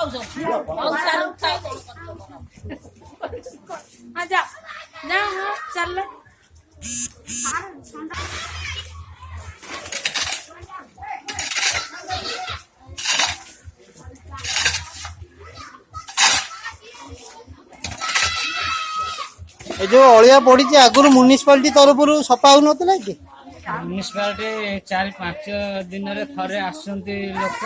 ହଉ ସାର୍ ଉଠାଅ କଣ କରୁଛ କର। ହଁ ଯାଅ ଯାଅ, ହଁ ଚାଲ। ଏ ଯୋଉ ଅଳିଆ ପଡିଛି, ଆଗରୁ ମ୍ୟୁନିସିପାଲିଟି ତରଫରୁ ସଫା ହଉନଥିଲା କି? ମ୍ୟୁନିସିପାଲିଟି 4-5 ଦିନରେ ଥରେ ଆସୁଛନ୍ତି ଲୋକ।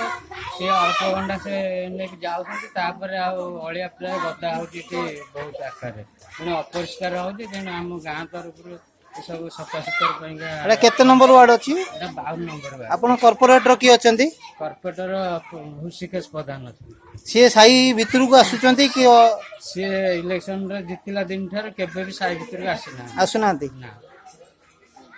ସେ ଅଳ୍ପ ଘଣ୍ଟା ସେ ନେଇକି ଯାଉଛନ୍ତି, ତାପରେ ଆଉ ଅଳିଆ ପ୍ରାୟ ଗଦା ହଉଛି ଏଠି ବହୁତ ଆକାରରେ। ତେଣୁ ଅପରିଷ୍କାର ହଉଛି। ତେଣୁ ଆମ ଗାଁ ତରଫରୁ ଏସବୁ ସଫାସୁତୁରା ପାଇଁକା। ଏଟା କେତେ ନମ୍ବର ୱାର୍ଡ ଅଛି? ଏଟା 52 ନମ୍ବର ୱାର୍ଡ। ଆପଣ କର୍ପୋରେଟର କିଏ ଅଛନ୍ତି? କର୍ପୋରେଟର ହୃଷିକେଶ ପ୍ରଧାନ ଅଛନ୍ତି। ସିଏ ସାହି ଭିତରକୁ ଆସୁଛନ୍ତି କି? ସିଏ ଇଲେକ୍ସନରେ ଜିତିଲା ଦିନ ଠାରୁ କେବେ ବି ସାହି ଭିତରକୁ ଆସିନାହାନ୍ତି। ଆସୁନାହାନ୍ତି? ନା।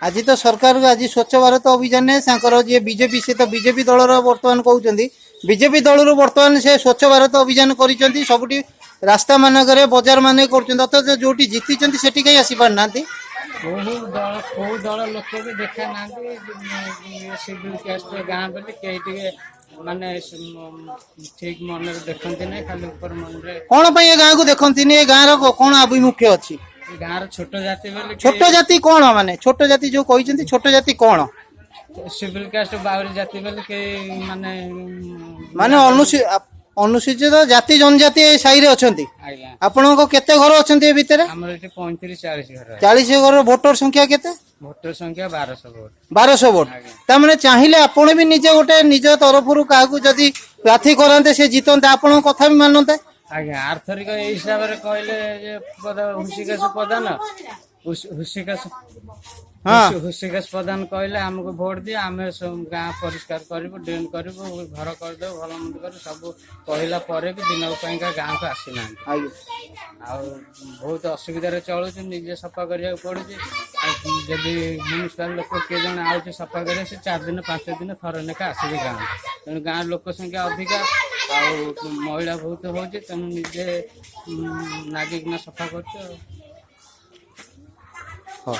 ଆଜି ତ ସରକାର ଆଜି ସ୍ୱଚ୍ଛ ଭାରତ ଅଭିଯାନରେ ତାଙ୍କର ଯିଏ ବିଜେପି, ସେ ତ ବିଜେପି ଦଳର ବର୍ତ୍ତମାନ କହୁଛନ୍ତି, ବିଜେପି ଦଳରୁ ବର୍ତ୍ତମାନ ସେ ସ୍ୱଚ୍ଛ ଭାରତ ଅଭିଯାନ କରିଛନ୍ତି, ସବୁଠି ରାସ୍ତା ମାନଙ୍କରେ ବଜାର ମାନେ କରୁଛନ୍ତି, ଅଥଚ ଯୋଉଠି ଜିତିଛନ୍ତି ସେଠି କାହିଁ ଆସିପାରୁନାହାନ୍ତି? କୋଉ ଦଳ, କୋଉ ଦଳ ଲୋକ ବି ଦେଖା ନାହାନ୍ତି। ସିଭିଲ କ୍ୟାଷ୍ଟ ଗାଁ ବୋଲି କେହି ଟିକେ ମାନେ ଠିକ ମନରେ ଦେଖନ୍ତି ନାହିଁ, ଖାଲି ଉପର ମନରେ। କଣ ପାଇଁ ଏ ଗାଁକୁ ଦେଖନ୍ତିନି? ଏ ଗାଁର କଣ ଆଭିମୁଖ୍ୟ ଅଛି? ଏ ଗାଁର ଛୋଟ ଜାତି ବୋଲି। ଛୋଟ ଜାତି କଣ? ମାନେ ଛୋଟ ଜାତି ଯୋଉ କହିଛନ୍ତି, ଛୋଟ ଜାତି କଣ? ସିଭିଲ କାଷ୍ଟ ବାଉରୀ ଜାତି ବୋଲି କେହି ମାନେ ମାନେ ଅନୁସୂଚିତ ଜାତି ଜନଜାତି ଏ ସାହିରେ ଅଛନ୍ତି? ଆଜ୍ଞା। ଆପଣଙ୍କ କେତେ ଘର ଅଛନ୍ତି ଏ ଭିତରେ? ଆମର ଏଠି 35-40 ଘର। 40 ଘରର ଭୋଟର ସଂଖ୍ୟା କେତେ? ଭୋଟର ସଂଖ୍ୟା 1200 ଭୋଟ। 1200 ଭୋଟ। ଆଜ୍ଞା। ତାମାନେ ଚାହିଁଲେ ଆପଣ ବି ନିଜେ ଗୋଟେ ନିଜ ତରଫରୁ କାହାକୁ ଯଦି ପ୍ରାର୍ଥୀ କରାନ୍ତେ, ସେ ଜିତନ୍ତେ, ଆପଣଙ୍କ କଥା ବି ମାନନ୍ତେ। ଆଜ୍ଞା, ଆର୍ଥରିକ ଏଇ ହିସାବରେ କହିଲେ ଯେ ହୃଷିକେଶ ପ୍ରଧାନ, ହୃଷିକେଶ ହୃଷିକେଶ ପ୍ରଧାନ କହିଲେ ଆମକୁ ଭୋଟ ଦିଅ, ଆମେ ସବୁ ଗାଁ ପରିଷ୍କାର କରିବୁ, ଡ୍ରେନ୍ କରିବୁ, ଘର କରିଦେବୁ, ଭଲ ମନ୍ଦ କରିବୁ, ସବୁ କହିଲା ପରେ ବି ଦିନକ ପାଇଁକା ଗାଁକୁ ଆସିନାହାନ୍ତି। ଆଉ ବହୁତ ଅସୁବିଧାରେ ଚଳୁଛୁ, ନିଜେ ସଫା କରିବାକୁ ପଡୁଛି। ଆଉ ଯଦି ମ୍ୟୁନିସିପାଲ ଲୋକ କିଏ ଜଣେ ଆଉଛି ସଫା କରିବା, ସେ 4 ଦିନ 5 ଦିନ ଥରେ ଲେଖା ଆସିବେ ଗାଁକୁ। ତେଣୁ ଗାଁର ଲୋକ ସଂଖ୍ୟା ଅଧିକା ଆଉ ମହିଳା ବହୁତ ହଉଛି, ତେଣୁ ନିଜେ ନାଗିକିନା ସଫା କରୁଛୁ ଆଉ। ହଉ।